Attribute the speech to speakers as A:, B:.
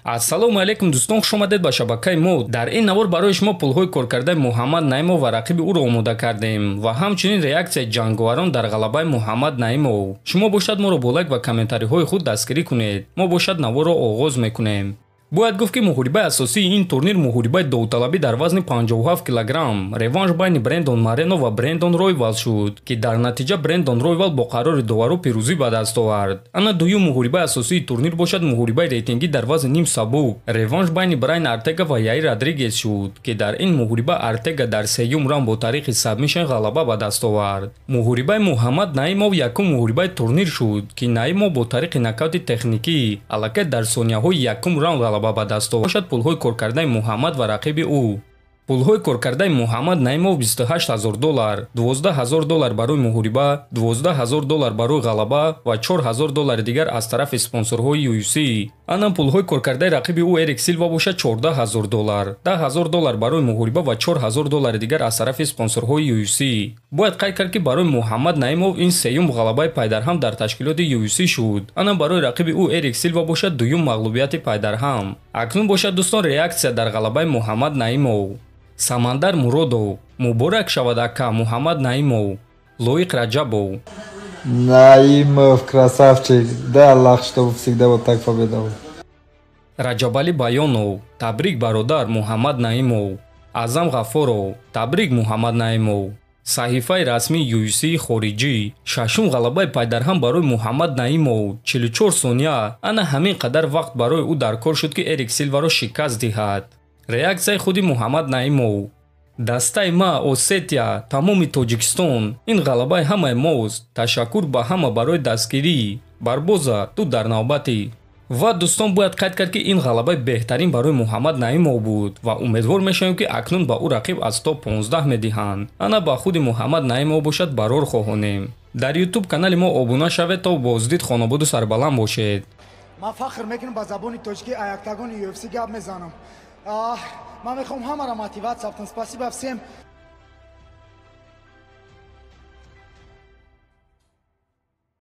A: Ассалому алайкум, дӯстон, хуш омадед ба шабакаи мо. Дар ин навор барои шумо пулҳои коркардаи Муҳаммад Наимов ва рақиби ӯро омода кардем ва ҳамчунин реаксияи ҷанговарон дар ғалабаи Муҳаммад Наимов. Шумо бошад, моро бо лайк ва комментариҳои худ дастгирӣ кунед. Мо бошад, наворро оғоз мекунем. Бояд гуфт, ки муҳорибаи асосии ин турнир, муҳорибаи довталабӣ дар вазни 57 килограмм, реванш байни Брендон Марено ва Брендон Ройвал шуд, ки дар натиҷа Брендон Ройвал бо қарори довару пирӯзӣ ба даст овард. Ана дуюм муҳорибаи асосии турнир бошад, муҳорибаи рейтингӣ дар вазни ним сабук, реванш байни Брайн Артега ва Яир Родригес шуд, ки дар ин муҳориба Артега дар сеюм раунд бо тариқи сабмишн ғалаба ба даст овард. Муҳорибаи Муҳаммад Наимов якум муҳорибаи турнир шуд, ки Наимов бо тариқи нокаути техникӣ аллакай дар сонияҳои якум раунд ғалаба ба даст овард. Пулҳои коркардаи Муҳаммад ва рақиби ӯ. Пулҳои коркардаи Муҳаммад Наимов 28 ҳазор доллар, 12 ҳазор доллар барои муҳориба, 12 ҳазор доллар барои ғалаба ва 4 ҳазор доллари дигар аз тарафи спонсорҳои UFC. Ана пулҳои коркардаи рақиби ӯ Эрик Силва бошад, 14 ҳазор доллар, 10 ҳазор доллар барои муҳориба ва 4 ҳазор доллари дигар аз тарафи спонсорҳои UFC. Бояд қайд кард, ки барои Муҳаммад Наимов ин сеюм ғалабаи пайдарҳам дар ташкилоти UFC шуд. Ана барои рақиби ӯ Эрик Силва бошад, дуюм мағлубияти пайдарҳам. Акнун бошад, дӯстон, реаксия дар ғалабаи Муҳаммад Наимов. Самандар Муродов: муборак шавад, ака Муҳаммад Наимов. Лоиқ Раҷабов:
B: Наимов красавчик. Дай Аллах, чтобы всегда вот так победал.
A: Раҷабалӣ Баёнов: табрик, бародар Муҳаммад Наимов. Аъзам Ғаффоров: табрик, Муҳаммад Наимов. Саҳифаи расмии UFC хориҷӣ: шашум ғалабаи пайдарҳам барои Муҳаммад Наимов. 44 сония, ана ҳамин қадар вақт барои ӯ дар кор шуд, ки Эрик Силваро шикаст диҳад. Реаксияи худи Муҳаммад Наимов: дастаи ма, Осетия, тамоми Тоҷикистон, ин ғалабаи ҳамаи мост. Ташаккур ба ҳама барои дастгирӣ. Барбоза, ту дар навбатӣ. Ва, дӯстон, бояд қайд кард, ки ин ғалабаи беҳтарин барои Муҳаммад Наимов буд ва умедвор мешавем, ки акнун ба ӯ рақиб аз топ 15 медиҳанд. Ана ба худи Муҳаммад Наимов бошад, барор хоҳонем. Дар Ютуб канали мо обуна шавед. То боздид хонободу сарбаланд бошед.
C: Ман фахр мекунам, ба забони тоҷикӣ аяктагони UFC гап мезанам. Ман мехоҳам ҳамаро мотиватсия битам. Спасибо всем.